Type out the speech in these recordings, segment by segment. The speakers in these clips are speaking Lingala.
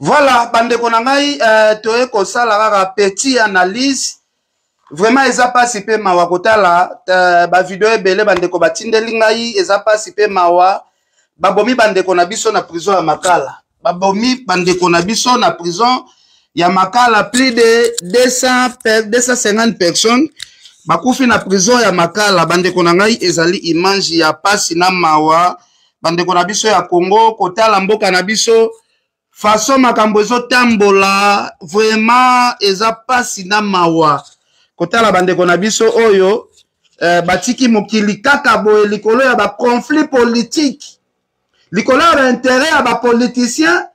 Voilà, bandeko na ngai, toye kosala kaka petit analyse. Vraiment eza pasi pe mawa kotala ba video ebele bandeko batindeli ngai, eza pasi pe mawa. Babomi bandeko na biso na prison ya Makala. Babomi bandeko na biso na prison ya Makala, plus de 250 personnes bakufi na prison ya Makala. Bandeko na ngai, ezali image ya pasi na mawa. Bandeko na biso ya Congo, kotala mboka na biso façon makambo ezotambola, vraiment eza pasi na mawa kotala bandeko na biso oyo batiki mokili kaka boye likolo ya ba conflit politique, likolo ya ba intérêt ya ba politicien.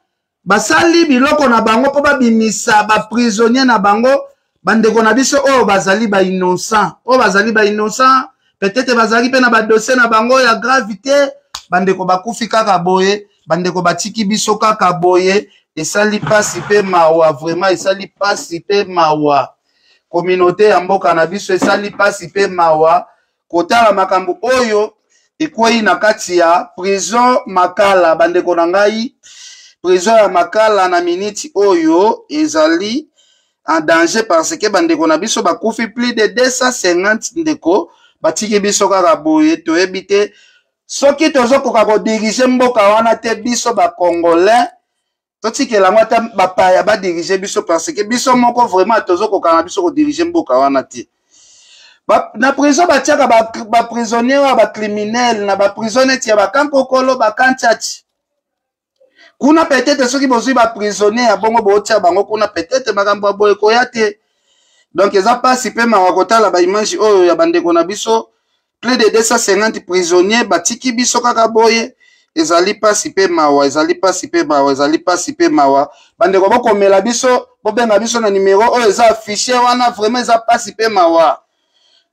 Basali biloko na bango mpo babimisa ba prisonnier na bango. Bandeko na biso oyo bazali ba innocent, oyo bazali ba innocent, peut-être bazalaki mpe na ba dossier na bango ya gravité. Bandeko bakufi kaka boye, bandeko batiki biso kaka boye. Esali pasi pe mawa, vraiment esali pasi pe mawa. Communauté ya mboka na biso, esali pasi pe mawa kotala makambo oyo ekwei na kati ya prison Makala. Bandeko na ngai, prison ya Makala na miniti oyo ezali en danger parce que bandeko na biso bakufi, plus de 250 ndeko batiki biso kaka boye. Toyebi te soki tozokoka kodiriger mboka wana te. Biso bacongolais, totikela yango ata bapaya badiriger biso, parce que biso moko vraiment tozokoka na biso kodiriger mboka wana te. Na prison batiaka baprisonnier oyo bacriminel na baprison neti ya bakankokolo, bakantiati kuna. Peut-être soki bozwi baprisonnier ya bongo, bootia bango kuna, peut-être makambo ya boye koya te. Donc eza mpasi mpe mawa kotala baimage oyo ya bandeko na biso, plus de 250 prisonniers batiki biso kaka boye. Ezali mpasi mpe mawa, ezali mpasi mpe mawa, ezali mpasi mpe mawa. Bandeko, bokomela biso, bobenga biso na numero oyo eza affiché wana. Vraiment eza mpasi mpe mawa.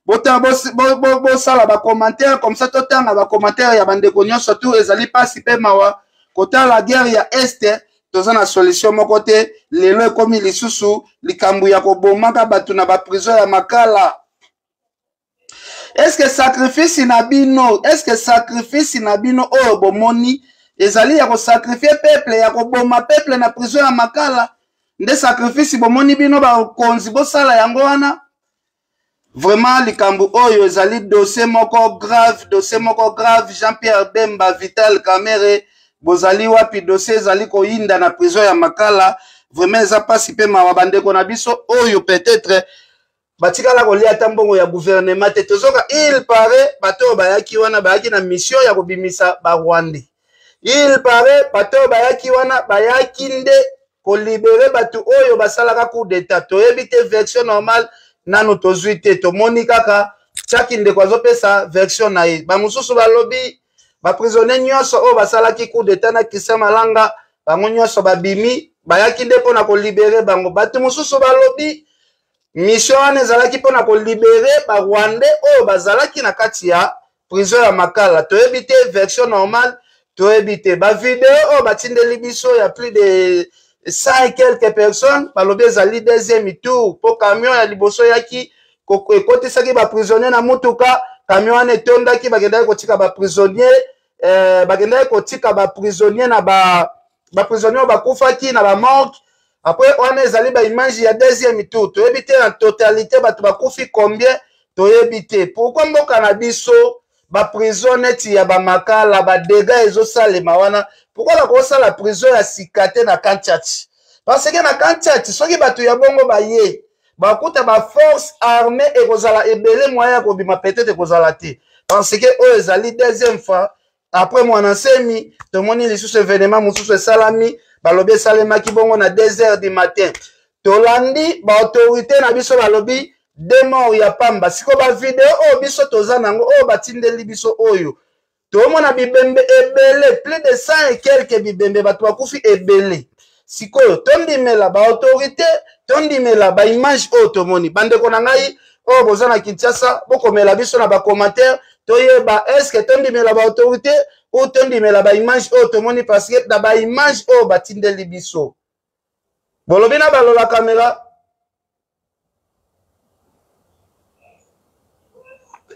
Bosala bacommentaire comme ça totanga bacommentaire ya bandeko nyonso tu. Ezali mpasi mpe mawa kotala guerre ya Est, toza na solution moko te. Lelo ekomi lisusu likambo ya kobomaka bato na baprison ya Makala. Est-ce sacrifice na bino, est-ce sacrifice na bino oyo bomoni ezali ya kosacrifier peuple, ya koboma peuple na prison ya Makala, nde sacrifice bomoni bino bakonzi bosala yango wana? Vraiment likambo oyo ezali dossier moko grave, dossier moko grave. Jean-Pierre Bemba, Vital Kamerhe, bozali wapi? Dossier ezali koyinda na prison ya Makala. Vraiment eza mpasi mpe mawa. Bandeko na biso oyo peut-être batikala kolia ata mbongo ya gouvernement te. Tozoka, il paraît bato oyo bayaki wana bayaki na mission ya kobimisa barwandais. Il paraît bato oyo bayaki wana bayaki nde kolibérer bato oyo basalaka coup d'état. Toyebi te, version normale nanu tozwi te. Tomoni kaka tiaki ndeko azopesa version na ye. Bamosusu balobi baprisonnier nyonso oyo basalaki coup d'état na Christian Malanga, bango nyonso babimi, bayaki nde mpona kolibérer bango. Bato mosusu balobi mission wana ezalaki mpona kolibérer barwandais oyo bazalaki na kati ya prison ya Makala. Toyebi te, version normale toyebi te. Bavideo oyo batindeli biso ya plus de 100 et quelques personnes, balobi ezali deuxième tour, mpo camion ya liboso eyaki, ekotisaki baprisonnier na mutuka. Camion wana etondaki, bakendaki kotika baprisonnier, bakendaki kotika baprisonnier na ba baprisonnier oyo bakufaki na bamorgue. Après wana ezali baimage ya deuxième tour. Toyebi te na totalité bato bakufi combien, toyebi te. Pourquoi mboka na biso baprison neti ya bamakala, badégâts ezosalema wana? Pourquoi bakosala prison ya sika te na Camp Tshatshi? Parce que na Camp Tshatshi, soki bato ya bongo baye, bakuta baforce armée ekozala ebele, moyen ya kobima peut-être ekozala te. Parce que oyo ezali deuxième fois. Après Mwana Nsemi, tomoni lisusu événement mosusu esalami. Balobi esalemaki bongo na 2 heures du matin. Tolandi baautorité na biso, balobi deux morts ya pamba. Sikoyo bavideo oyo biso toza nango, oyo batindeli biso oyo, tomona bibembe ebele, plus de 100 et quelques bibembe, bato bakufi ebele. Sikoyo tondimela baautorité, tondimela baimage oyo tomoni? Bandeko na ngai oyo boza na Kinshasa, bokomela biso na bacommentaire, toyeba est-ce tondimela baautorité ou tondimela baimage oyo tomoni. Parce que na baimage oyo batindeli biso, bolobi na balola kamera.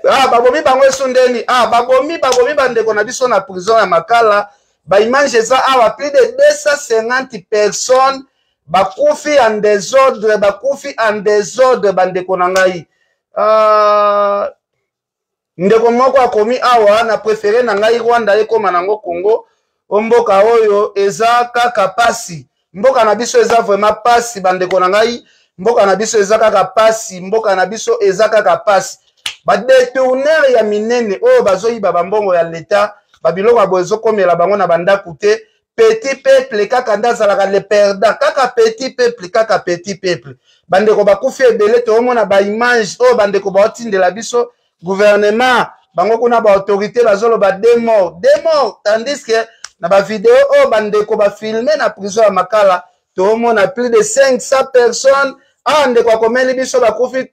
Ah, babomi bango esu ndeni. Ah, babomi bandeko na biso na prison ya Makala. Baimage eza awa, plus de 250 personnes bakufi en désordre, bakufi en désordre, bandeko na ngai. Ndeko moko akomi awa na préféré na ngai Rwanda ekóma nango Congo. O mboka oyo eza kaka pasi, mboka na biso eza vraiment pasi, bandeko na ngai. Mboka na biso eza kaka pasi, mboka na biso eza kaka pasi. Badetourneur ya minene oyo bazoyiba bambongo ya leta, babiloko ya boye ezokomela bango na bandako te. Petit peuple kaka nde azalaka le perdant, kaka petit peuple, kaka petit peuple. Bandeko bakufi ebele, toomona baimage oyo bandeko baotindela biso. Gouvernement bango kuna, baautorité bazoloba deux morts, deux morts, tandis que na bavideo oyo bandeko bafilme na prison ya Makala, toomona plus de 500 personnes. Awa ndeko akomeli biso bakufi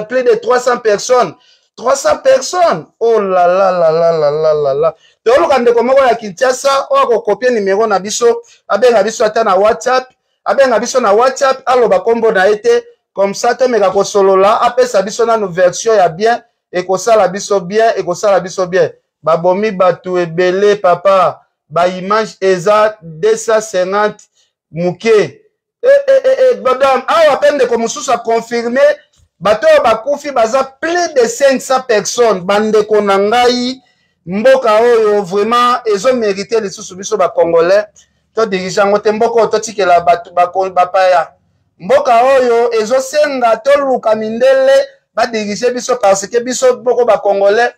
plus de 300 personnes, 300 personnes. Oh la la la la la la la la! Toluka ndeko moko ya Kinshasa oyo akokopie nimero na biso, abenga biso ata na WhatsApp, abenga biso na WhatsApp, aloba nkombo na ye te, comme ça tomeka kosolola, apesa biso nanu version ya bien. Ekosala biso bien, ekosala biso bien. Babomi bato ebele, papa. Baimage eza 250 moke. Madame, awa mpe ndeko mosusu aconfirme bato oyo bakufi baza plus de 500 personnes. Bandeko na ngai, mboka oyo vraiment ezomérite lisusu biso bacongolais todirige yango te. Mboka oyo totikela bato bapaya. Mboka oyo ezosenga toluka mindele badirige biso, parce que biso moko bacongolais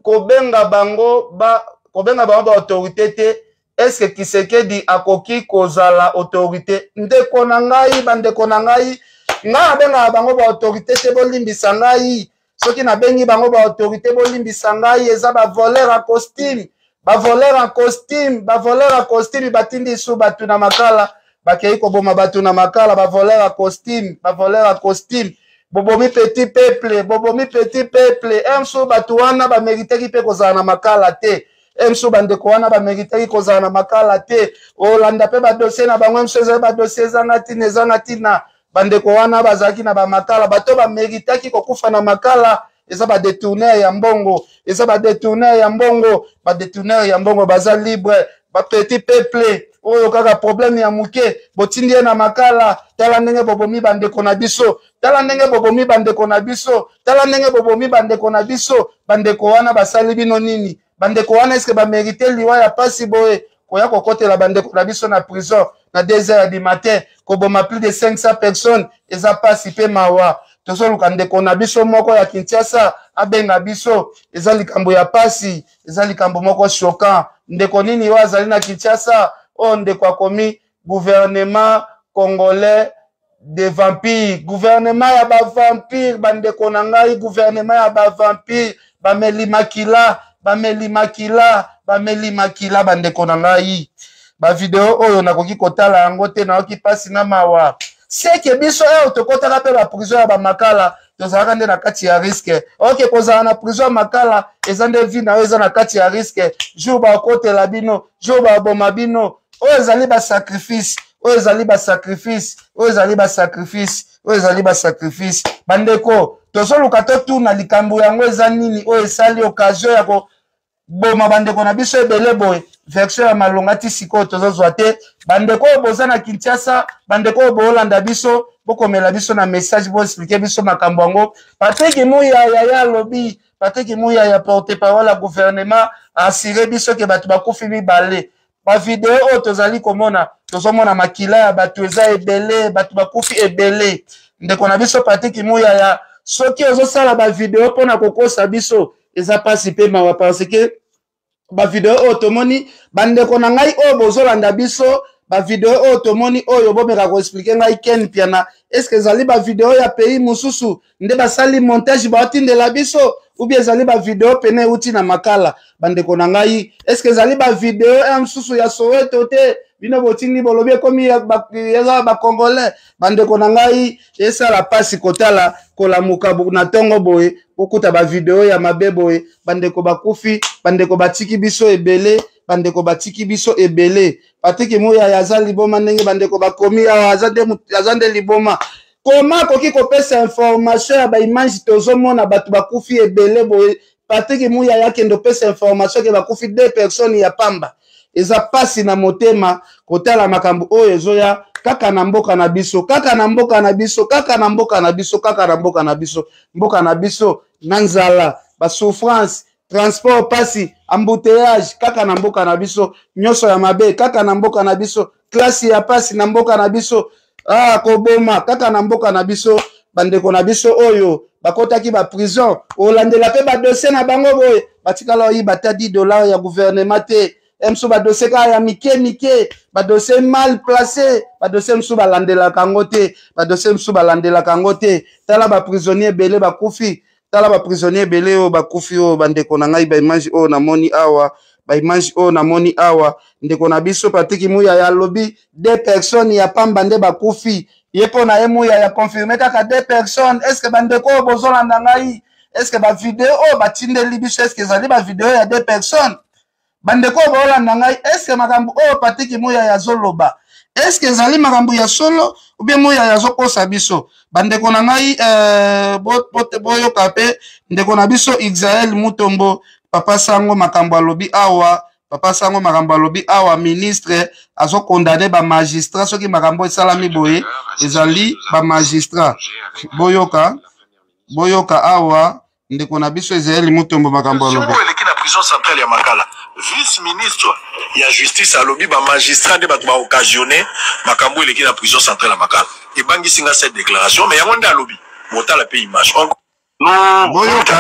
kobenga bango baautorité te. Est-ce Tshisekedi akoki kozala autorité? Ndeko na ngai, bandeko na ngai, ngai nabengaka bango baautorité te. Bolimbisa ngai soki nabengi bango baautorité, bolimbisa ngai. Eza bavoleur en costume, bavoleur en costume, bavoleur en costume. Batindi su bato na Makala, bakei koboma bato na Makala. Bavoleur en costume, bavoleur en costume. Bobomi petit peuple, bobomi petit peuple. Mso bato wana bameritaki mpe kozala na Makala te. Mso bandeko wana bameritaki kozala na Makala te. Olanda mpe badossier na bango, mso ezali badossier ezanga ntina, ezanga ntina. Bandeko wana bazalaki na bamakala. Bato bameritaki kokufa na Makala eza badetourneur ya mbongo, eza badetourneur ya mbongo. Badetourneur ya mbongo baza libre. Bapetit peuple oyo kaka problème ya moke, botindi ye na Makala. Tala ndenge bobomi bandeko na biso, tala ndenge bobomi bandeko na biso, tala ndenge bobomi bandeko na biso. Bandeko wana basali bino nini? Bandeko wana, eske bamérite liwa ya pasi boye, koya kokotela bandeko na biso na prison na 2 heures du matin, koboma plus de 500 personnes? Eza pasi mpe mawa. Tozoluka ndeko na biso moko ya Kinshasa abenga biso. Eza likambo ya pasi, eza likambo moko choquant. Ndeko nini oyo azali na Kinshasa? Oyo ndeko akomi: gouvernement congolais de vampire, gouvernement ya bavampire. Bandeko na ngai, gouvernement ya bavampire, bameli makila, bameli makila, bameli makila. Bandeko na ngai, bavideo oyo nakoki kotala yango te, nayoki mpasi na mawa. Seke biso oyo tokɔtaka mpe baprison ya bamakala, tozalaka nde na kati ya risque. Ok, kozala na prison ya Makala eza nde vie na yo eza na kati ya risque. Jour bakotela bino, jour baboma bino. Oyo ezali basacrifice, oyo ezali basacrifice, oyo ezali basacrifice, oyo ezali basacrifice. Bandeko, tozoluka totuna likambo yango eza nini oyo esali occasion ya koboma bandeko na biso ebele boye. Version ya malonga ti sikoyo tozozwa te. Bandeko oyo boza na Kinshasa, bandeko oyo boolanda biso, bokomela biso na message, boexplike biso makambo yango. Patrik Muyaya ya alobi, Patrik Muyaya, porte parole ya gouvernement, assuré biso ke bato bakufi mibale. Bavideo oyo tozali komona, tozomona makila ya bato eza ebele, bato bakufi ebele. Ndeko na biso Patrik Muyaya, soki ozosala bavideo mpona kokosa biso, eza mpasi mpe mawa, parce que bavideo oyo tomoni, bandeko na ngai oyo bozolanda biso, bavideo oyo tomoni oyo, bomeka koexplike ngai, Ken Piana, est-ce ezali bavideo ya pays mosusu nde basali montage baotindela biso, ou bien ezali bavideo pene euti na Makala? Bandeko na ngai, est-ce ezali bavideo ya mosusu ya Soweto te bino botindi, bolobi ekomi eza bacongolais? Bandeko na ngai, esala mpasi kotala, kolamuka na ntongo boye, kokuta bavideo ya mabe boye. Bandeko bakufi, bandeko batiki biso ebele, bandeko batiki biso ebele. Patrik Muyaya aza liboma. Ndenge bandeko bakomi awa, aza nde liboma. Koma akoki kopesa information ya baimage tozomona bato bakufi ebele boye? Patrick Muyaya akende opesa information ke bakufi deux personnes ya pamba. Eza pasi na motema kotala makambo oyo ezoya kaka na mboka na biso, kaka na mboka na biso, kaka na mboka na biso, kaka na mboka na biso, mboka na biso na nzala, ba souffrance, transport pasi, embouteillage kaka na mboka na biso, nyonso ya mabe kaka na mboka na biso, classe ya pasi na mboka na biso, ah, koboma kaka na mboka na biso. Bandeko na biso oyo bakotaki ba prison, olandela pe ba dossier na bango boye, batikala oyiba ata 10 dollars ya gouvernement te. Mosusu ba dossier kaka ya mike mike, ba dossier mal placé, ba dossier mosusu balandelaka yango te, ba dossier mosusu balandelaka yango te. Tala ba prisonnier ebele bakufi, tala ba prisonnier ebele oyo bakufi oyo, bandeko na ngai, ba image oyo namoni awa, ba image oyo namoni awa, ndeko na biso Patrick Muyaya alobi deux personnes ya pamba nde bakufi. Ye mpo na ye Muyaya confirme kaka deux personnes. Est-ce que bandeko oyo bozolanda ngai, est-ce que ba video oyo batindeli biso, est-ce que ezali ba video ya deux personnes? Bandeko oyo bolanda ngai, est-ce que makambo oyo Patrick Muyaya azoloba, est-ce que ezali makambo ya solo ou bien Muyaya azokosa biso? Bandeko na ngai, boyoka pe ndeko na biso Israël Mutombo, papa Sango, makambo alobi awa, papa Sango makambo alobi awa, ministre azokondane ba magistrat soki makambo esalami boye ezali ba magistrat. Boyoka, boyoka awa ndeko na biso Israël Mutombo makambo alobi. Oyo eleki na prison centrale ya Makala, vice ministre ya justice alobi ba magistrat nde bato ba occasionner makambo eleki na prison centrale ya Makala. Ebangisi nga cette déclaration, mais yango nde alobi. Botala pe image. Nous, Boyoka.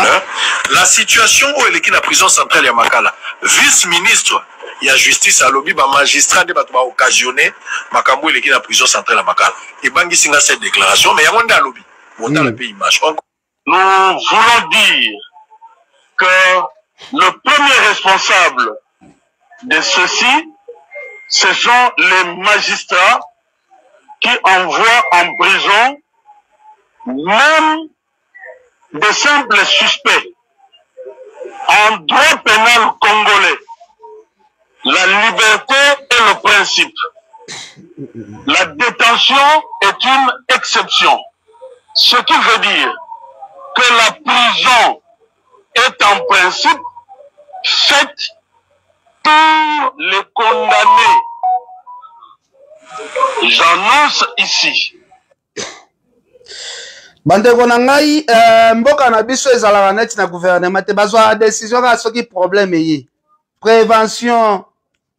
La situation oyo eleki na prison centrale ya Makala, vice ministre ya justice alobi ba magistrat nde bato ba occasionner makambo eleki na prison centrale ya Makala. Ebangisi nga cette déclaration, mais yango nde alobi. Botala pe image. Nous voulons dire que le premier responsable de ceci, ce sont les magistrats qui envoient en prison même de simples suspects. En droit pénal congolais, la liberté est le principe. La détention est une exception. Ce qui veut dire que la prison est en principe faite pour les condamnés. J'annonce ici. Bandeko na ngai, mboka na biso ezalaka neti na gouvernement te, bazwaka décision kaka soki problème eye. Prévention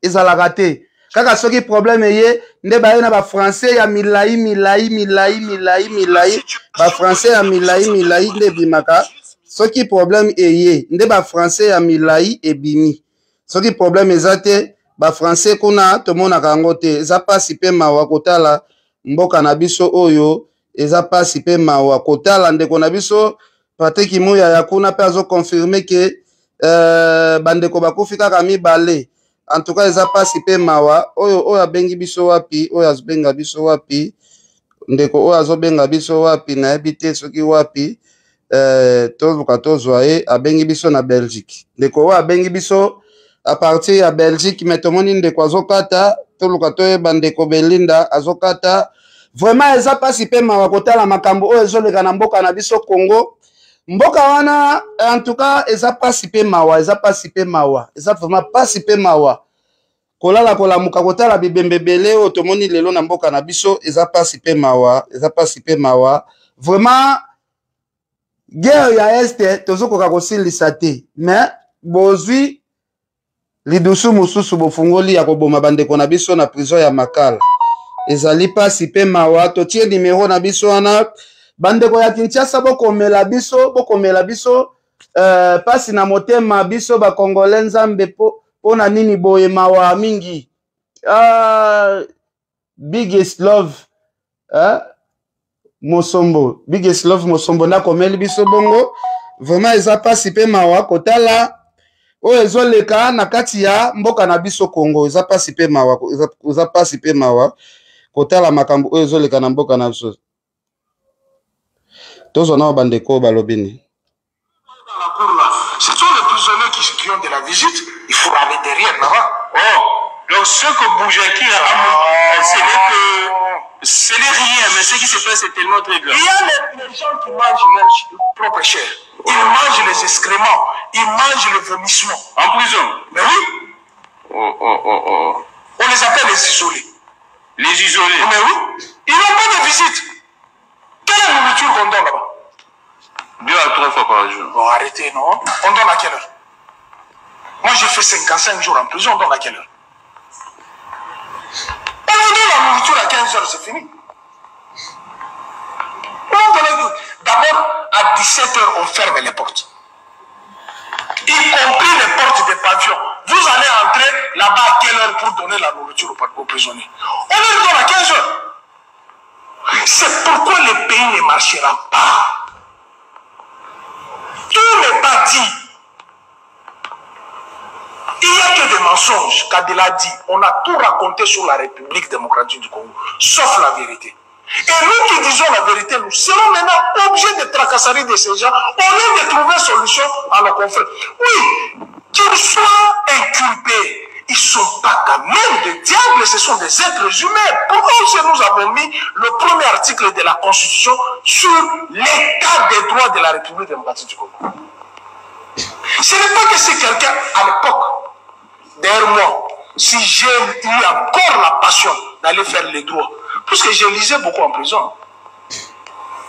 ezalaka te, kaka soki problème eye nde baye na ba français ya milai milai milai milai milai, ba français ya milai milai nde ebimaka soki problème eye, nde ba français ya milai ebimi. Soki problème eza te, ba français kuna tomonaka yango te. Eza pasi pe mawa kotala mboka na biso oyo, eza pasi pe mawa kotala ndeko na biso Patrick Muyaya kuna pe azo confirmer ke bandeko bakufi kaka mibale. En tout cas eza pasi pe mawa. Oyo, oyo abengi biso wapi, oyo azobenga biso wapi, ndeko oyo azobenga biso wapi, nayebi te soki wapi. Toluka tozwa ye, abengi biso na Belgique. Ndeko oyo abengi biso à partir ya Belgique, mais tomoni ndeko azokata, toluka toyeba ndeko Belinda azokata. Vraiment eza pasi pe mawa kotala makambo oyo ezoleka na mboka na biso Congo. Mboka wana en tout cas eza pasi pe mawa, eza pasi pe mawa, eza vraiment pasi pe mawa. Kolala kolamuka kotala bibembe ebele oyo tomoni lelo na mboka na biso, eza pasi pe mawa, eza pasi pe mawa. Vraiment guerre ya Est tozokoka kosilisa te, mais bozwi lidusu mosusu bofungoli ya koboma bandeko na biso na prison ya Makala. Ezali pasi pe mawa. Totie numero na biso wana, bandeko ya Kinshasa, bokomela biso, bokomela biso pasi na motema biso ba Congolais. Nzambe po na nini boye, mawa mingi. Biggest love, Mosombo, biggest love Mosombo nakomeli biso bongo. Vraiment eza pasi pe mawa kotala oyo ezoleka na kati ya mboka na biso Congo. Eza pasi pe mawa, eza pasi pe mawa kotala makambo oyo ezoleka na mboka na biso. Tozwa nao bandeko oyo balobi nini. Dans la cour là, ce sont les prisonniers qui ont de la visite, il faut aller derrière là-bas. Oh, donc ce que Boujaki a, ce n'est que, ce n'est rien, mais ce qui se passe est tellement très grave. Il y a les gens qui mangent leur propre chair. Ils mangent les excréments. Ils mangent le vomissement. En prison Mais oui. Oh, oh, oh, oh. On les appelle les isolés. Les isolés Mais oui. Ils n'ont pas de visite. Quelle est la nourriture qu'on donne là-bas Deux à trois fois par jour. Bon, arrêtez, non On donne à quelle heure Moi, j'ai fait 55 jours en prison, on donne à quelle heure On vous donne la nourriture à 15 heures, c'est fini. D'abord, à 17 heures, on ferme les portes. Y compris les portes des pavillons. Vous allez entrer là-bas à quelle heure pour donner la nourriture aux prisonniers On leur donne à 15 heures. C'est pourquoi le pays ne marchera pas. Tout n'est pas dit. Il n'y a que des mensonges. Kabila dit, on a tout raconté sur la République démocratique du Congo, sauf la vérité. Et nous qui disons la vérité, nous serons maintenant obligés de tracasserie de ces gens au lieu de trouver solution à nos conflits. Oui, qu'ils soient inculpés, ils ne sont pas quand même des diables, ce sont des êtres humains. Pourquoi nous avons mis le premier article de la Constitution sur l'état des droits de la République démocratique du Congo Ce n'est pas que c'est quelqu'un, à l'époque, derrière moi, si j'ai eu encore la passion d'aller faire les droits, puisque je lisais beaucoup en prison.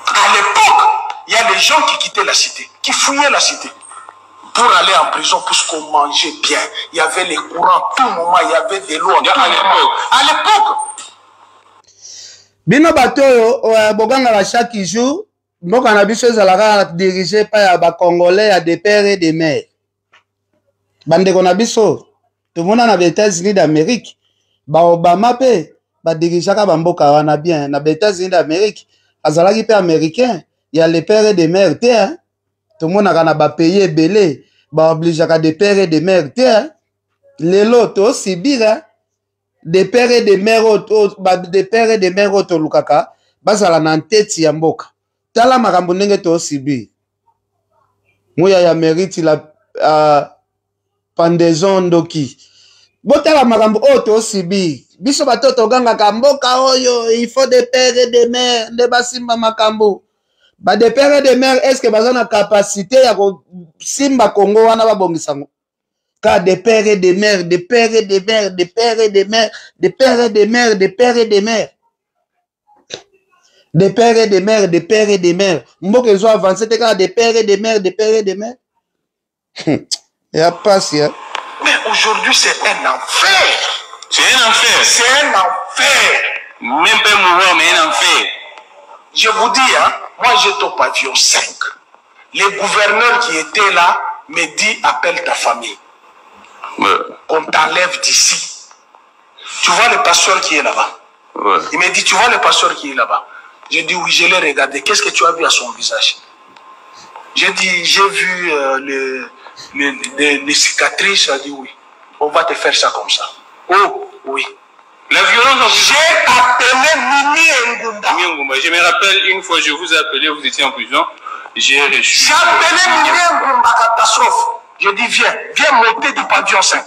À l'époque, il y a des gens qui quittaient la cité, qui fouillaient la cité pour aller en prison, puisqu'on mangeait bien. Il y avait les courants tout moment, il y avait de l'eau. À l'époque. Bino bato oyo bogangaka chaque jour mboka na biso ezalaka dirige epai ya bacongolais ya de père et de mère bandeko na biso tomona na baétats-unis d'amérique baobama mpe badirigeaka bamboka wana bien na baétats-unis d'amérique azalaki mpe américain ya le père et de mère te hein? tomonaka na bapays ebele baobligeaka de père et de mère te hein? lelo tosibira de père et de mère de père et de mère oyo tolukaka bazala na nteti ya mboka tala makambo ndenge tosibir muya ya merite la uh, pendaison ndoki botala makambo oyo tosibir biso bato togangaka mboka oyo il faut de père et de mère nde basimba makambo ba de père et de mère est ce que baza na capacité ya kosimba kongo wana babongisa ngo ka de père et de mère de père et de mère de père et de mère de père et de mère de père et de mère de père et de mère de père et de mère mboka ezo avance te kaka de père et de mère de père et de mère ya pasi ya Mais aujourd'hui, c'est un enfer. C'est un enfer. C'est un enfer. Même pas mourir, mais un enfer. Je vous dis, hein, moi j'étais au pavillon 5. Le gouverneur qui était là me dit appelle ta famille. Ouais. Qu'on t'enlève d'ici. Tu vois le pasteur qui est là-bas. Ouais. Il me dit, tu vois le pasteur qui est là-bas. J'ai dit, oui, je l'ai regardé. Qu'est-ce que tu as vu à son visage J'ai dit, j'ai vu euh, le, le, le, les cicatrices. Il a dit, oui. On va te faire ça comme ça. Oh, oui. La violence J'ai appelé Mimi Ngumba. Mimi Ngumba. Je me rappelle une fois, je vous ai appelé, vous étiez en prison. J'ai reçu. J'ai appelé Mimi Ngumba catastrophe. J'ai dit, viens, viens monter du pavillon 5.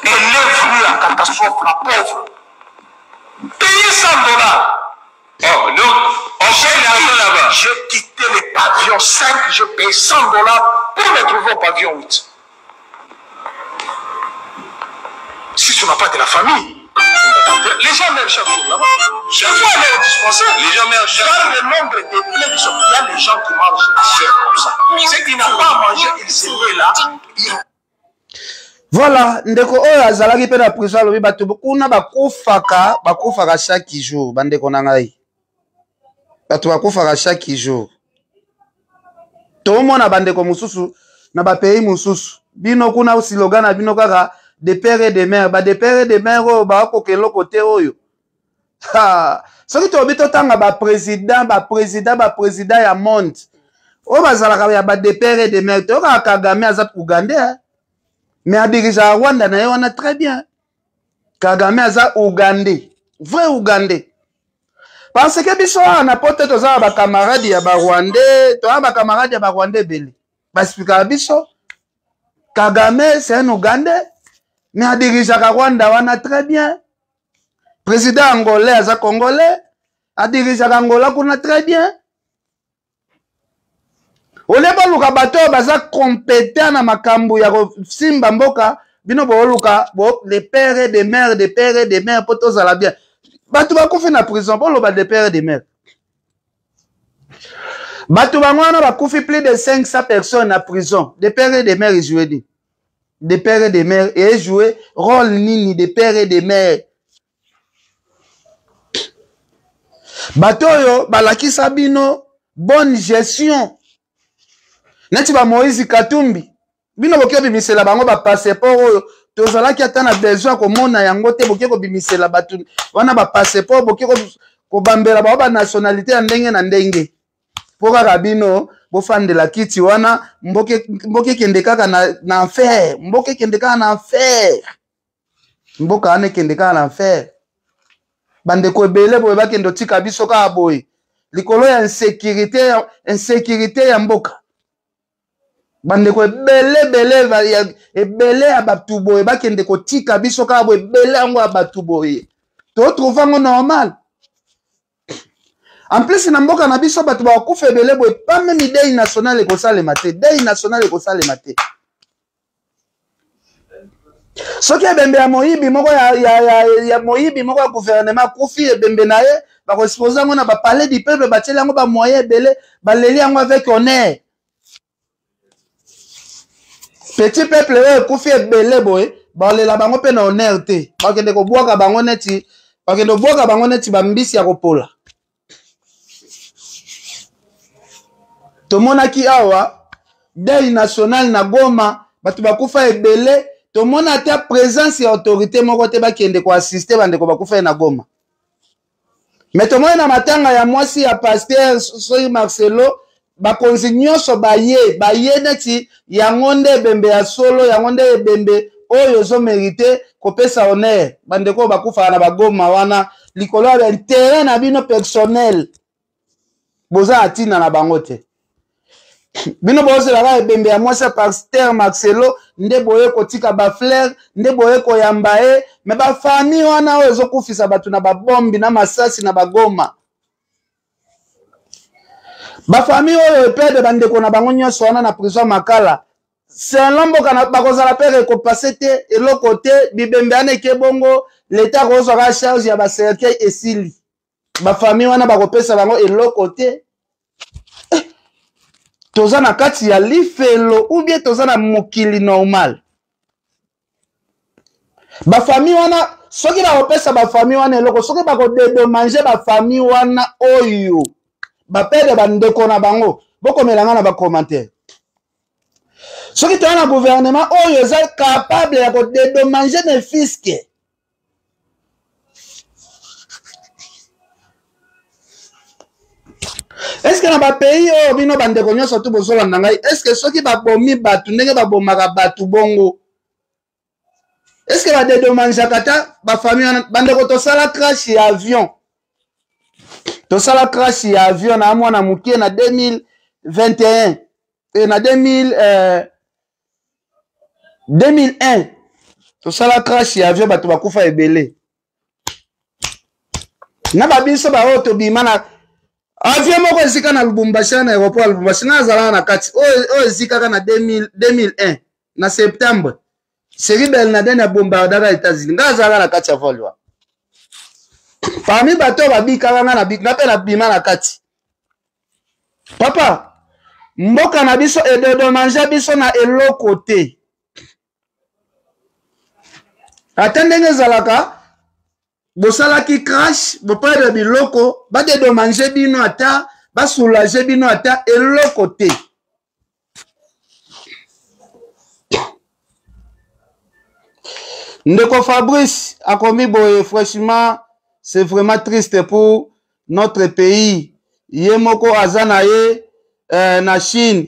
Elle est venue la catastrophe, la pauvre. Payer 100 dollars. Oh, donc, on paye l'argent là-bas. J'ai quitté le pavillon 5, je paye 100 dollars pour me trouver au pavillon 8. Si tu n'as pas de la famille, les gens meurent chaque jour là-bas. Chaque fois, aller au dispensaire. Les gens meurent chaque jour. le nombre de plaies qui sont. Il y a les gens qui mangent la chair comme ça. Ceux qui n'ont pas à manger, ils se mettent là. Ils... Voilà, ndeko oyo azalaki mpe na prison alobi bato kuna bakufaka bakufaka chaque jour bandeko na ngai bato bakufaka chaque jour tomona bandeko mosusu na bapays mosusu bino kuna slogan na bino kaka de père et de mère ba de père et de mère oyo bakoka eloko te oyo soki tolobi totanga baprésident baprésident baprésident ya monde oyo bazalaka ya ba de père et de mère toyokaka kagame aza ougandais mais adirigeaka rwanda na ye wana très bien kagame aza ougandais vrai ougandais parce que biso awa na poto toza na bacamarade ya barwandais toza na bacamarade ya barwandais ebele baexplikaka biso kagame c'est un ougandais mais adirigeaka rwanda wana très bien président angolais aza congolais adirigeaka angola kuna très bien Olie boluka bato oyo baza compétent na makambo ya kosimba mboka, bino booluka bo de père et de mère, de père et de mère, mpo tozala bien. Bato bakufi na prison, boloba de père et de mère. Bato bango wana bakufi plus de 500 personnes na prison. De père et de mère ejoue nini? De père et de mère ejoue rôle nini? De père et de mère, bato oyo balakisa bino bonne gestion neti ba Moïse Katumbi, bino boke kobimisela bango bapasseport oyo tozalaki ata na besoin ya komona yango te. Boke kobimisela bato wana bapasseport, boke kobambela bango banationalité ya ndenge na ndenge, mpo kaka bino bofandela kiti wana. Mboka ekende kaka na enfer, mboka ekende kaka na enfer, mboka wana ekende kaka na enfer. Bandeko ebele boye bakende otika biso kaka boye likolo ya insécurité, insécurité ya mboka. Bandeko ebele ebele ebele ya bato boye bakende kotika biso kaka boye, ebele yango ya bato boye, totrouve yango normal? En plus, na mboka na biso bato bakokufa ebele boye, pas même deuil national ekosalema te, deuil national ekosalema te. Soki ebembe ya moyibi moko ya moyibi moko ya gouvernement akufi, ebembe na ye bakoexpose yango na bapalais du peuple, batieli yango bamoyen ebele, baleli yango avec honneur. Petit peuple oyo ekufi ebele boye, balela bango mpe na honneur te. Bakende kobwaka bango neti, bakende kobwaka bango neti bambisi ya kopola. Tomonaki awa deuil national na Goma, bato bakufa ebele, tomona ata présence ya autorité moko te bakende koassiste bandeko bakufa ye na Goma. Me tomoni na matanga ya mwasi ya pasteur soki Marcelo, bakonzi nyonso baye, baye neti yango nde ebembe ya solo, yango nde ebembe oyo ezomerite kopesa honneur. Bandeko oyo bakufaka na bagoma wana likolo ya bainteret na bino personnel, boza na ntina na bango te. Bino bozelaka ebembe ya mwasi ya pasteur Marcelo nde boye kotika bafleur, nde boye koyamba ye. Me bafamille wana oyo ezokufisa bato na babombi, na masasi na bagoma, bafamille oyo epede bandeko na bango nyonso wana na prison Makala, selon mboka na bakozala mpe rekopase te, eloko te. Bibembe wana eke bongo, leta akozwaka charge ya bacercueil, esili. Bafamille wana bakopesa bango eloko te. Eh, toza na kati ya lifelo ou bien toza na mokili normal? Bafamille wana, soki bakopesa bafamille wana eloko, soki bakodedommage bafamille wana oyo bapede bandeko na bango, bokomela nga na bacommentaire. Soki toza na gouvernement oyo eza capable ya kodedommage ne fiske, eske na bapays oyo bino bandeko nyonso tu bozolanda ngai, eske soki babomi bato ndenge babomaka bato bongo, eske badedomangeaka ata bafamille wana? Bandeko, tosala crash ya avion, tosala crash ya avion na mwana moke na 2021 e na 2000, 2001, tosala crash ya avion, bato bakufa ebele. Na babiso baoyo tobima na avion moko esika na Lubumbashi, na aéroport ya Lubumbashi, nga azalaka na kati. Oyo ezikaka na 2001 na septembre, seri Belnaden abombardaka États-Unis, nga azalaka na kati ya vol wana. Parmi bato oyo babikaka, nga mpe nabima na kati. Papa, mboka na biso edodomanja biso na eloko te. Ata ndenge ezalaka, bosalaki crash, boperdre biloko, badedommage bino ata, basoulage bino ata eloko te. Ndeko Fabrice akomi boye: franchement, c'est vraiment triste pour notre pays. Ye moko aza na ye na Chine.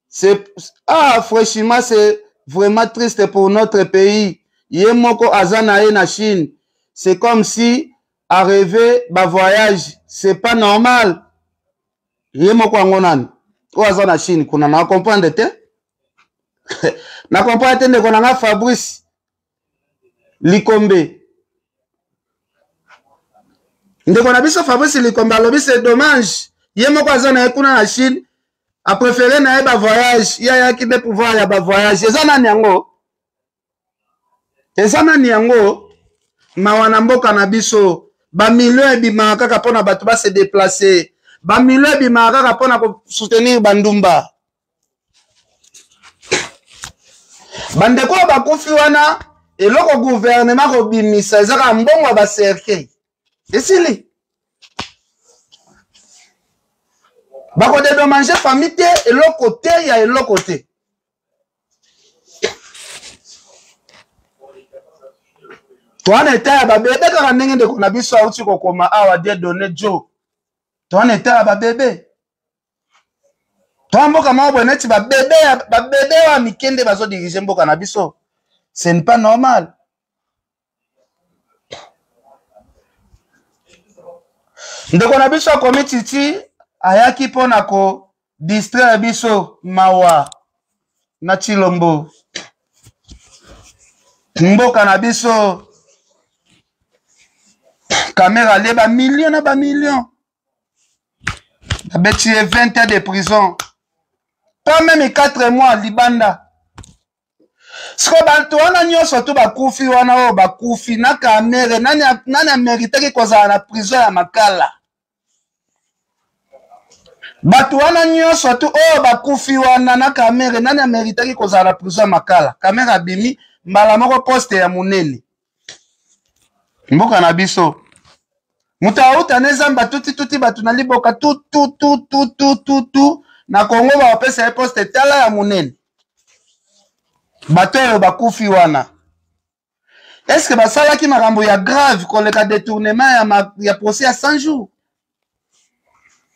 C'est ah, franchement, c'est vraiment triste pour notre pays. Ye moko aza na ye na Chine, c'est comme si a rêvé ba voyage, c'est pas normal. Ye moko yango nani oyo aza na Chine kuna? Na comprendre te, na comprendre te. Ndeko na nga Fabrice Likombe, ndeko na biso Fabrice Likombe alobi c'est dommage, ye moko aza na ye kuna na Chine. Aprefere na ye bavoyage, ye ayaki nde pouvoir ya bavoyage. Eza nani yango? Eza nani yango? Mawa na mboka na biso, bamilio ebimaka kaka mpo na bato base deplace, bamilio ebimaka kaka mpo na kosoutenir bandumba. Bandeko oyo bakufi wana, eloko gouvernement kobimisa eza kaka mbongo ya bacercueil, esili. Bakodedommage famille te, eloko te ya eloko te. Towana eta ya babebe kaka ndenge ndeko na biso auti kokoma awa, die donne jo. Towana eta ya babebe, toa mboka moko boye neti babebe, babebe oyo ya mike nde bazodirige mboka na biso. Ce n'est pas normal. Ndeko na biso akomi titi ayaki mpo na ko distraire biso. Mawa na Tshilombo, mboka na biso. Kamera alie bamillion na bamillion, babeti ye 20 ans de prison, pas même 4 mois libanda. Siko bato wana nyonso to bakufi wana, oyo bakufi na Kamere, nani, nani ameritaki kozala na prison ya Makala? Bato wana nyonso tu oyo bakufi wana na Kamere, nani ameritaki kozala na prison ya Makala? Kamere abimi mbala moko poste ya monene. Mboka na biso, moto auta na zamba, tutituti bato na liboka tu tu tu tu tu tu tu na Kongo, bapesa ye poste tala ya monene. Bato oyo bakufi wana, est-ce basalaki makambo ya grave koleka détournement ya procès ya 100 jours?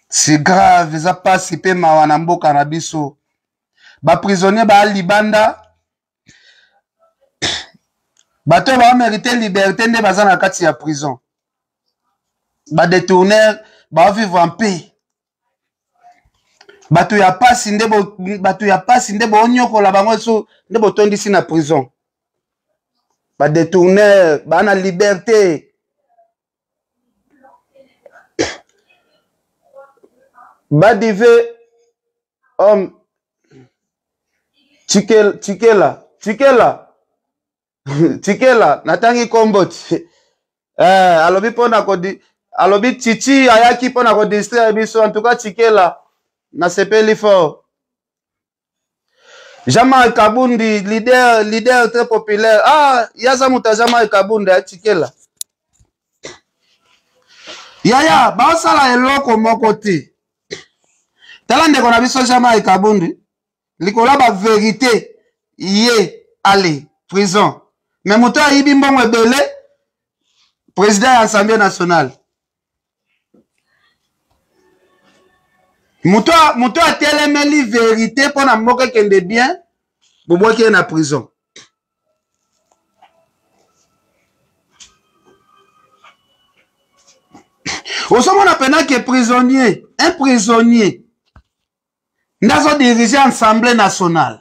C'est grave, eza pasi mpe mawa na mboka na biso. Baprisonnier baa libanda, bato oyo bamérite liberté nde baza na kati ya prison. Badétourneur baovivre en paix. Bato ya pasi nde, bato ya pasi nde boonyokola bango so nde botondisi na prison. Badétourneur baa na liberté. Badive homme tikela, tikela, tikela, tikela. Natangi kombo ti alobi mpona kodi, alobi Titi ayaki mpona kodistraire biso. En tout cas, tikela, nasepeli fort. Jean-Marc Kabundi, leader, leader très populaire. Ah, yaza moto ya Jean-Marc Kabundi atikela. Yaya, baosala eloko moko te. Tala ndeko na biso Jean-Marc Kabundi, likolo ya baverité, ye ale prison. Mais moto ayibi mbongo ebele, président ya Assemblée nationale. Moto atelemeli verité mpo na mboka ekende bien, bobwaki ye na prison. Ozomona mpena ke prisonnier, un prisonnier nde azodirige Assemblée nationale.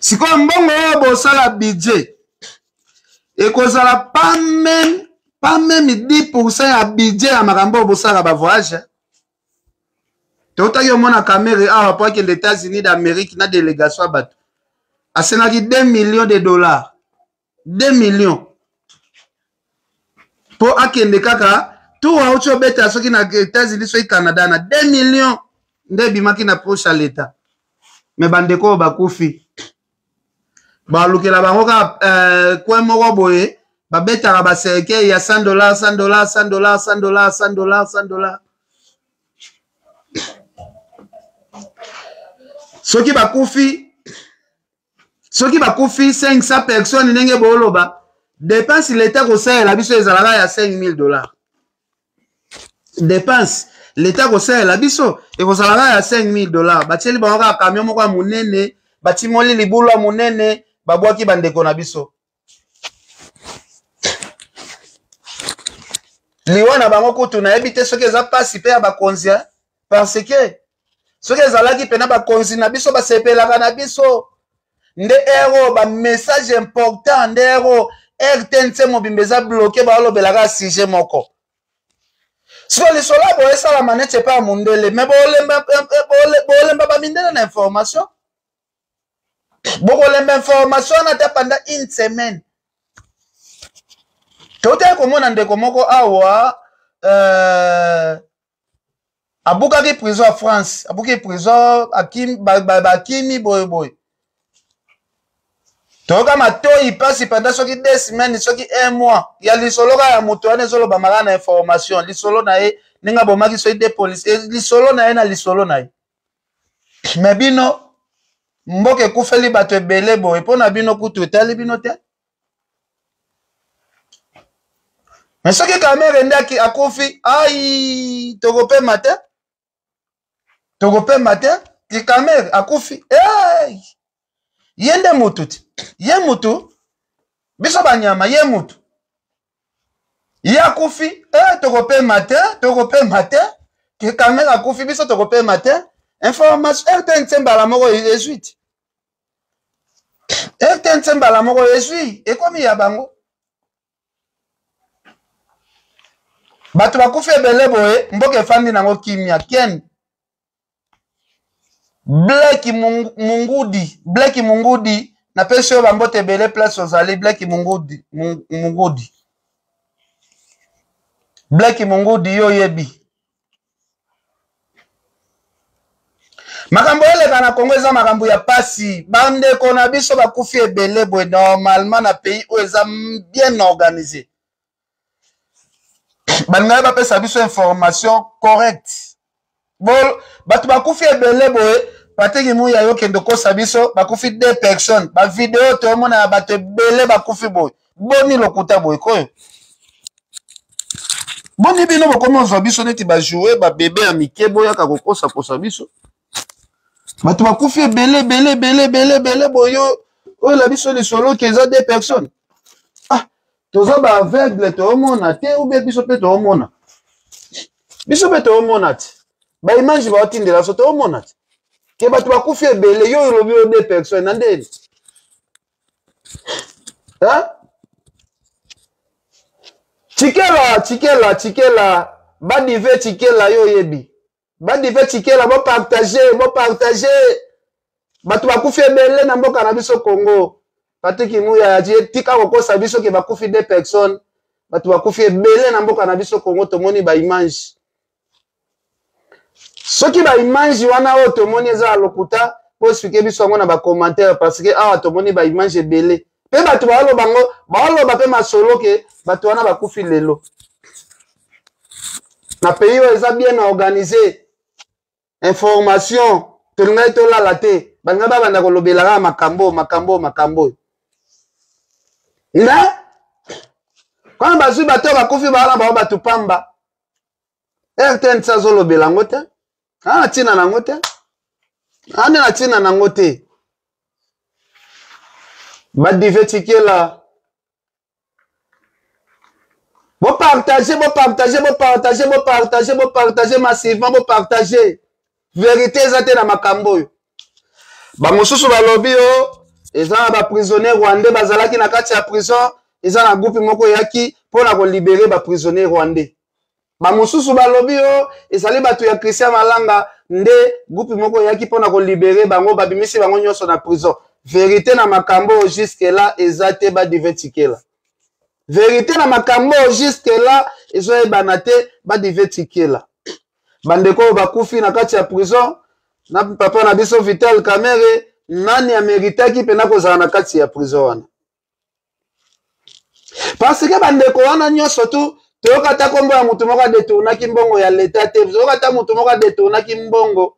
Sikoyo mbongo oyo bosala budget ekozala pas même 10% ya budget ya makambo oyo bosalaka bavoyage. Totaki omona Kamere awa po akende États-Unis d'Amérique na délégation ya bato, asengaki 2 millions de dollars, 2 millions mpo akende kaka tour auti obeta soki na États-Unis, soki Canada, na 2 millions nde ebimaki na poche ya leta. Me bandeko oyo bakufi, balukela bango kaka coin moko boye, babetaka bacercueil ya 100 dollars, 100 dollars, 100 dollars, 100 dollars, 100 dollars, 100 dollars. Soki bakufi 500 personnes, ndenge booloba, dépense leta kosalela biso ezalaka ya 5000 dollars. Dépense leta kosalela biso ekozalaka ya 5000 dollars. Batieli bango kaka camion moko ya monene, batimoli libulu ya monene, babwaki bandeko na biso. Liwa na bango kutu nayebi te soki eza mpasi mpe ya bakonzi, parce que soki ezalaki mpena bakonzi na biso basepelaka na biso nde ero bamessage important nde ero RTNC mobimba eza bloqué, balobelaka sujet moko. Sikoyo lisolo ya boye esalama neti epai ya mondele, me bolemba, bolemba bamindele na information, bokolemba information wana ata pendant une semaine. Toutaki komona ndeko moko awa abukaki prison ya France, abuki prison, bakimi boye boye. Toyoka matoi mpasi pendant soki 2 semaines, soki un mois, ya lisolo kaka ya moto wana ezolobama kaka na information, lisolo na ye ndenge abomaki soki deux policiers, lisolo na ye na lisolo na ye. Me bino, mboka ekufeli bato ebele boye, mpo na bino kutu etali bino te. Me soki Kamerhe nde akufi, ai, tokopema te, tokopema te. Ti Kamerhe akufi, hey! Ye nde mutu ti, ye mutu, biso banyama, ye mutu, ye akufi, tokopema te, tokopema te. Ke Kamerhe akufi, biso tokopema te. Information RTNC mbala moko ezwi ti, RTNC mbala moko ezwi, ekomi ya bango. Bato bakufi ebele boye, mboka efandi nango kimia. Ken Bleki Mungudi, Bleki Mungudi, napesi yo bambote ebele place ozali. Bleki Mungudi, Mungudi, Bleki Mungudi, yo oyebi makambo eleka na Kongo, eza makambo ya pasi. Bandeko na biso bakufi ebele boye, normalement na pays oyo eza bien organisé, balingaki bapesa biso information correcte. Bato bakufi ebele boye, Patrik Muya, yo kende kosa biso bakufi deux personnes. Bavideo toomona ya bato ebele bakufi boye, boni lokuta boye koyo? Boni bino bokomi ozwa biso neti bajoue babebe ya mike, boyaka kokosakosa biso? Bato bakufi ebele ebele ebele ebele ebele boyo, oyo la biso lisolo ke eza deux personnes. Ah, toza baaveugle, toomona te? Ube biso mpe toomona, biso mpe toomona te. Baimage baotindela biso, toomona te ke bato bakufi ebele. Yo olobi oyo deux personnes na ndeni? Hein? Tikela, tikela, tikela badive, tikela, yo oyebi badive, tikela, bopartage, bopartage. Bato bakufi ebele na mboka na biso Congo. Patrik Muya, tika kokosa biso ke bakufi deux personnes. Bato bakufi ebele na mboka na biso Congo, tomoni baimage. Soki baimage wana oyo tomoni eza ya lokuta, po expliquer biso yango na bacommentaire, parce que awa tomoni baimage ebele mpe bato baoloba ngo, baoloba mpe masolo ke bato wana bakufi lelo. Na pays oyo eza bien organisé, information tolingaki tolala te, balingai babanda kolobela kaka makambo, makambo, makambo oyo. Na kwana bazwi bato oyo bakufi, bawana bao bato pamba. RTNC azolobela yango te, aa ntina nango te, ande na ntina nango te. Badive, tikela, bopartage, bopartage, bopartage, bopartage, bopartage massivement, bopartage. Vérité eza te na makambo oyo. Bamosusu balobi o eza na baprisonnier rwandais bazalaki na kati ya prison, eza na groupe moko eyaki mpo na kolibérer baprisonnier rwandais. Bamosusu balobi o ezali bato ya Christian Malanga nde groupe moko eyaki mpo na kolibérer bango, babimisi bango nyonso na prison. Vérité na makambo oyo jusque là eza te. Badive, tikela, vérité na makambo oyo jusque là ezoyebana te. Badive, tikela, bandeko oyo bakufi na kati ya prison na papa na biso Vital Kamerhe, nani ameritaki mpena kozala na kati ya prison wana? Parce que bandeko wana nyonso tu, toyoka ata nkombo ya motu moko adetournaki mbongo ya leta te, toyoka ata motu moko adetournaki mbongo.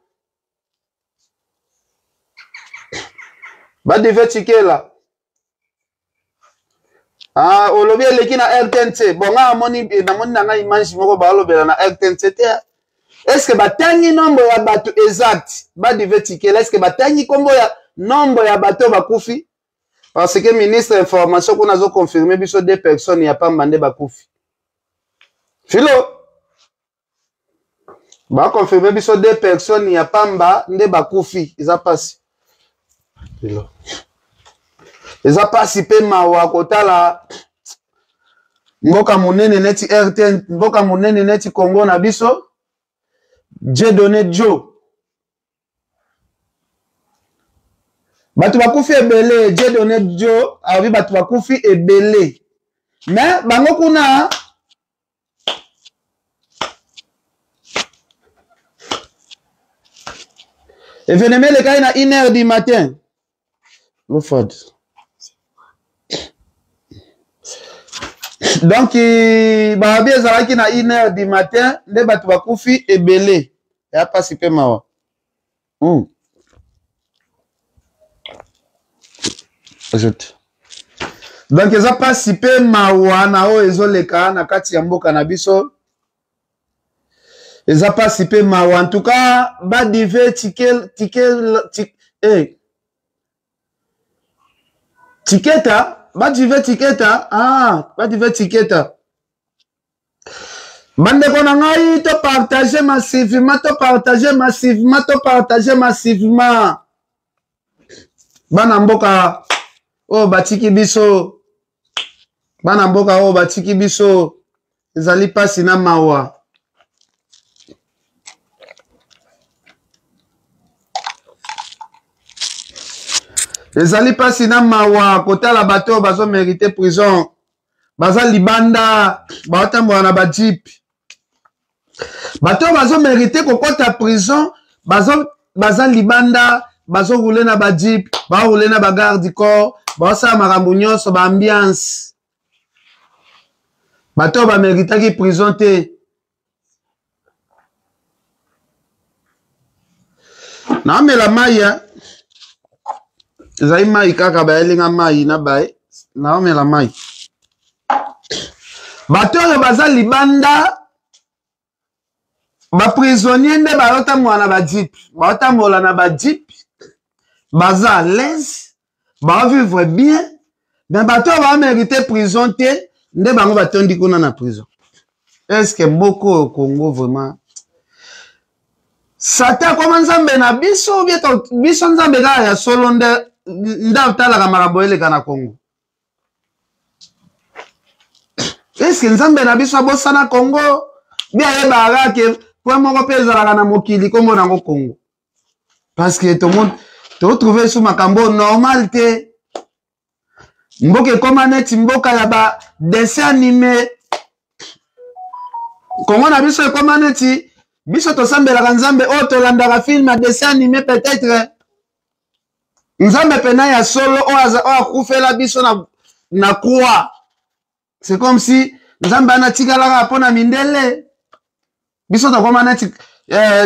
Badive, tikela. Ah, olobi eleki na RTNC. Bon, nga namoni, namoni na ngai image moko balobela na RTNC te. Est ce que batangi nombre ya bato exact? Badive, tikela, est ce que batangi nkombo ya nombre ya bato bakufi? Parce que ministre information kuna azoconfirme biso deux personnes ya pamba nde bakufi. Filo baconfirme biso deux personnes ya pamba nde bakufi. Eza pasi, eza pasi mpe mawa kotala. Mboka monene neti RT, mboka monene neti Congo na biso, Dieu donne Joe. Bato bakufi ebele, Dieu donne Joe, alobi bato bakufi ebele. Mais bango kuna evenema elekaki na 1 heure du matin. Loford. Donc babi ezalaki na 1 heure du matin nde bato bakufi ebele. Ya pasi pe mawa. Ajoute. Donc eza pasi pe mawa na oyo ezoleka na kati ya mboka na biso. Eza pasi pe mawa. En tout cas, badive tike tike tik, eh. Tiketa, badive tiketa, ah, badive tiketa. Bandeko na ngai, to partager massivement, to partager massivement, to partager massivement. Bana mboka oyo batiki biso, bana mboka oyo batiki biso, ezali pasi na mawa. Ezali pasi na mawa kotala bato oyo bazo merite prison, baza libanda, baotambola na ba jeep. Bato oyo bazo merite kokota prison, baza libanda, bazo rouler na ba jeep, ba rouler na ba garde du corps, baosala makambo nyonso, ba ambiance. Bato oyo bameritaki prison te. Naamela mai ya ezali mai kaka, bayeli nga mai na baye, naomela mai. Bato oyo baza libanda, ba prisonnier nde bayotambola na ba jeep, bayotambola na ba jeep, baza à l'aise, ba vivre bien, mais bato oyo ba mérite prison te nde bango batondi kuna na prison. Est-ce que boko oyo Congo vraiment Satan akoma nzambe na biso, ou bien biso nzambe kaka ya solo nde atalaka makambo eleka na Congo? Est-ce que nzambe na biso abosana Congo? Bi ayebaka ke point moko pe ezalaka na mokili kombo nango Congo. Parce que tout le monde to trouver sous makambo normal te. Mboka ekoma neti mboka ya ba dessin animé. Congo na biso ekoma neti biso tosambelaka nzambe oyo tolandaka film ya dessin animé peut-être. Nzambe pena ya solo oyo akufela biso na croix. C'est comme si nzambe ana tikalaka mpo na mindele. Biso tokoma neti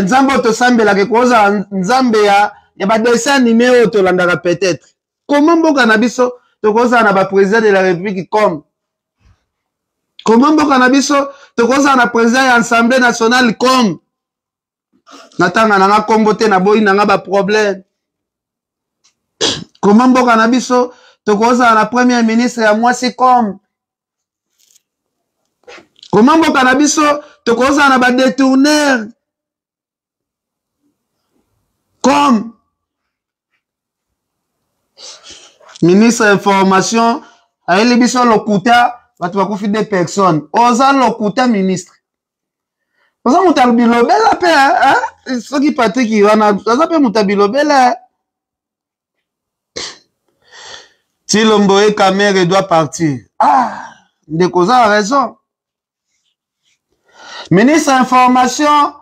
nzambe oyo tosambelaka ekozala nzambe ya ba dessin animé oyo tolandaka peut-être. Comment mboka na biso tokozala na ba président de la République comme? Comment mboka na biso tokozala na président ya Assemblée nationale comme? Natanga nanga kombo te, naboyi nanga ba problème. Comment mboka na biso tokozala na premier ministre ya mwasi comme? Comment mboka na biso tokozala na ba détourneur comme? Ministre information ayeli biso lokuta, bato bakufi deux personnes. Oza lokuta ministre. Oza moto ya bilobela pe, hein? Soki Patrick wana aza pe moto ya bilobela. Tshilombo et Kamerhe doit partir. Ah, ndeko oza na raison. Ministre information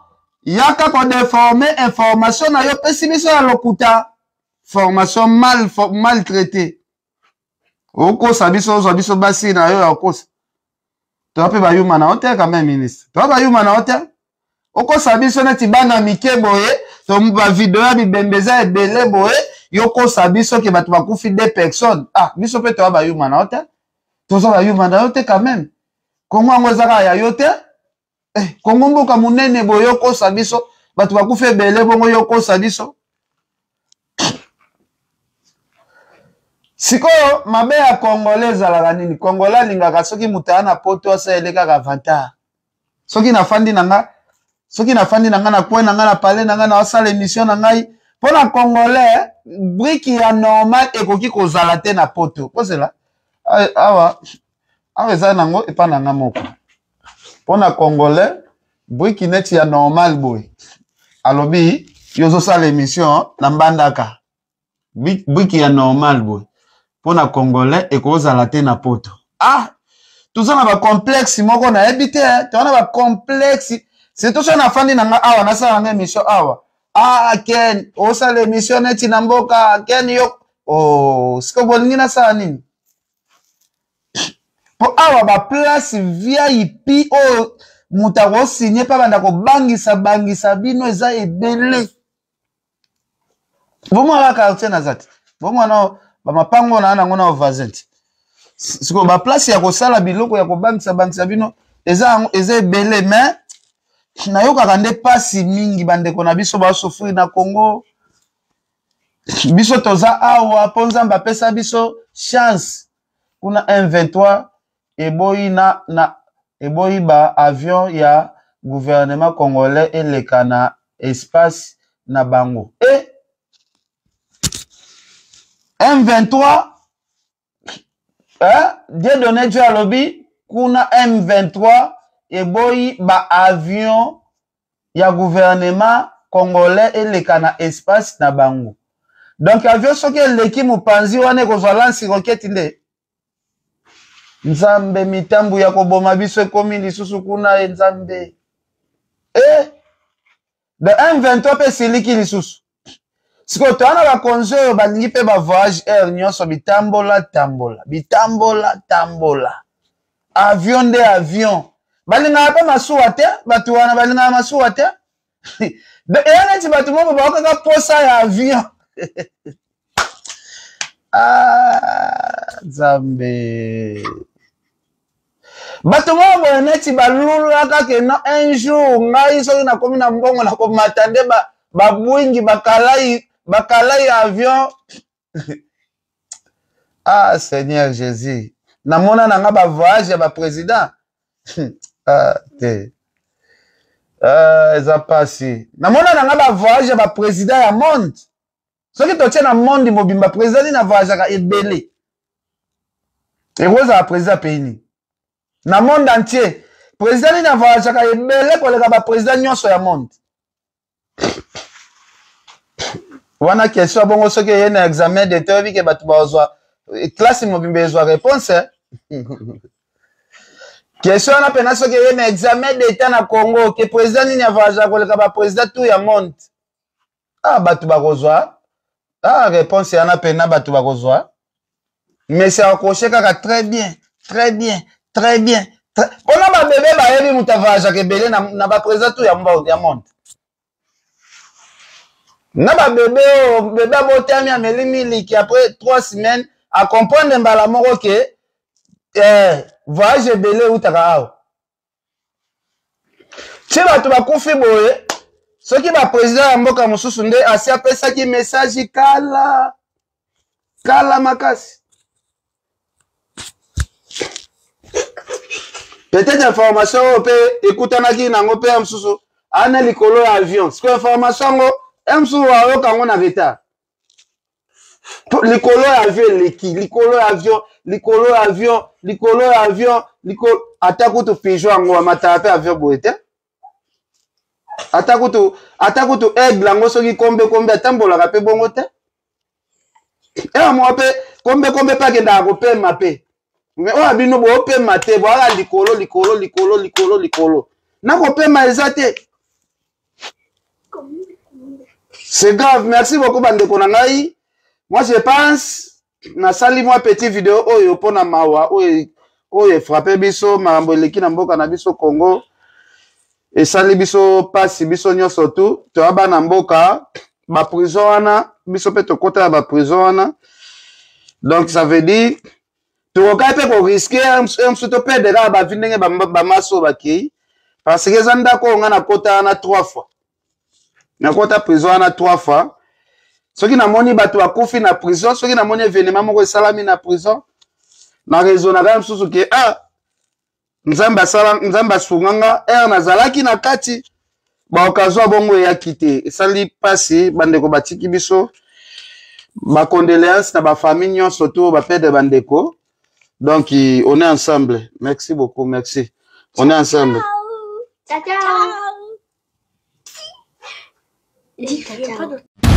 yaka ko déformer information na yo, pesi biso ya lokuta. Formation maltraitée. Okosa biso, ozwa biso basi na yo ya okosa. Toza pe bayuma na yo te quand même ministre. Toza bayuma na yo te. Okosa biso neti bana mike boye, to ba video ya bibembe eza ebele boye, yo kosa biso ke bato bakufi deux personnes. Ah, biso pe toza bayuma na yo te. Toza bayuma na yo te quand même. Kongo yango eza kaka ya yo te. Kongo mboka monene boye, yo kosa biso bato bakufi ebele bongo yo kosa biso. Sikoyo mabe ya Congolais ezalaka nini? Congolais alingaka soki moto aya na poto asalele kaka avantage. Soki nafandi na nga, soki nafandi na nga na coin na nga na palais na nga na osala émission na ngai, mpo na Congolais brique ya normal ekoki kozala te na poto. Kozela awa. Awa eza nango epa na nga moko. Mpo na congolais, briki neti ya normal boye. Alobi yo ozosala émission na Mbandaka. Briki ya normal boye. Mpo na congolais ekozala te na poto. Ah, toza na ba complexe moko nayebi te, toza na ba complexe. Surtout soki nafandi na nga awa nasala nga émission awa. Ah, Ken, osala émission neti na mboka, Ken yo. Oh, sikoyo bolingi nasala nini? Po awa ba place VIP oyo moto akosigne mpe abanda kobangisa bangisa bino eza ebele. Bomwana quartier naza te, bomwana bamapango na nango na voisin te. Sikoyo ba place ya kosala biloko ya kobangisa bangisa bino eza eza ebele, mais nayokaka nde pasi mingi bandeko na biso basouffrir na Congo. Biso toza awa mpo Nzambe apesa biso chance. Kuna M23 eboyi na, na eboyi ba avion ya gouvernement congolais eleka na espace na bango. E M23 eh, Dieudonné Dieu alobi kuna M23 eboyi ba avion ya gouvernement congolais eleka na espace na bango. Donc avion soki eleki mopanzi wana ekozwa lance roquette nde. Nzambe, mitambu ya koboma biso ekomi lisusu kuna e Nzambe. Eh, de M23 pe esiliki lisusu. Sikoyo toza na bakonzi oyo balingi mpe ba voyage air nyonso bitambola tambola bitambola tambola avion nde avion. Balingaka mpe masuwa te, bato wana balingaka masuwa te. Eya neti bato moko baokaka posa ya avion. Ah, Nzambe. Bato moko boye neti balulaka ke no un jour ngai soki nakomi na mbongo nakomata nde babwingi bakalai bakalai avion. Ah Seigneur Jésus, namona na nga ba voyage ya ba président. Ah te. Ah, eza pasi. Namona na nga ba voyage ya ba président ya monde. Soki totie na monde mobimba président nini avoyageaka ebele? Ekozala président pays nini? Na monde entier, président nini avoyageaka ebele koleka ba président nyonso ya monde? Wana question bongo soki eye na examen d'etat oyebi ke bato bazwa classe mobimba ezwa réponse. Question wana pena soki eye na examen d'etat na Congo ke président nini avoyageaka koleka ba président tout ya monde? Ah, bato bakozwa ah, réponse yana pena bato bakozwa. Mais c'est accroché kaka très bien, très bien, très bien. Mpona babebe bayebi moto avoyageaka ebele na, na baprésident tout ya, ya monde. Na babebe oyo bebe abotami ameli miliki après 3 semaines acomprendre mbala moko ke eh, voyage ebele eutaka awa. Ti bato bakufi boye, soki ba président ya mboka mosusu nde asi apesaki message kala kala makasi. Peut-être information oyo mpe ekutanaki nango mpe ya mosusu ana likolo ya avion. Sikoyo information yango ya mosusu ayoka yango na retard. Likolo ya avion eleki, likolo ya avion, likolo ya avion, likolo ya avion, likolo ata kutu pigeon yango amataka mpe avion boye te. Ata kutu, ata kutu aigle yango soki kombe kombe atambolaka mpe bongo te. Ewa moko mpe kombe kombe mpe akendaka kopema mpe. Mais oyo bino boopema te, boyaka likolo likolo likolo likolo likolo. Na kopema eza te. C'est grave. Merci beaucoup bandeko na ngai. Moi je pense nasali mwa petit video oyo mpona mawa oyo oyo efrape biso, makambo eleki na mboka na biso Congo esali biso pasi biso nyonso tu toya bana mboka ba prison wana biso mpe tokota ya ba prison wana. Donc ça veut dire tokokaki mpe koriske mosusu toperdre kaka bavi ndenge bamaso oyo bakei, parce que eza ndako oyo ngai nakota wana 3 fois, nakota prison wana 3 fois. Soki namoni bato bakufi na prison, soki namoni événement moko esalami na prison, na raisonnaka mosusu ke ah, Nzambe asala, Nzambe asunga nga heure nazalaki na kati, ba occasion ya bongo eyaki te. Esali pasi, bandeko batiki biso, ba condoléances na ba famille nyonso to ba perdre bandeko. Donc on est ensemble. Merci beaucoup, merci. On est ensemble. Ciao. Ciao. Ciao.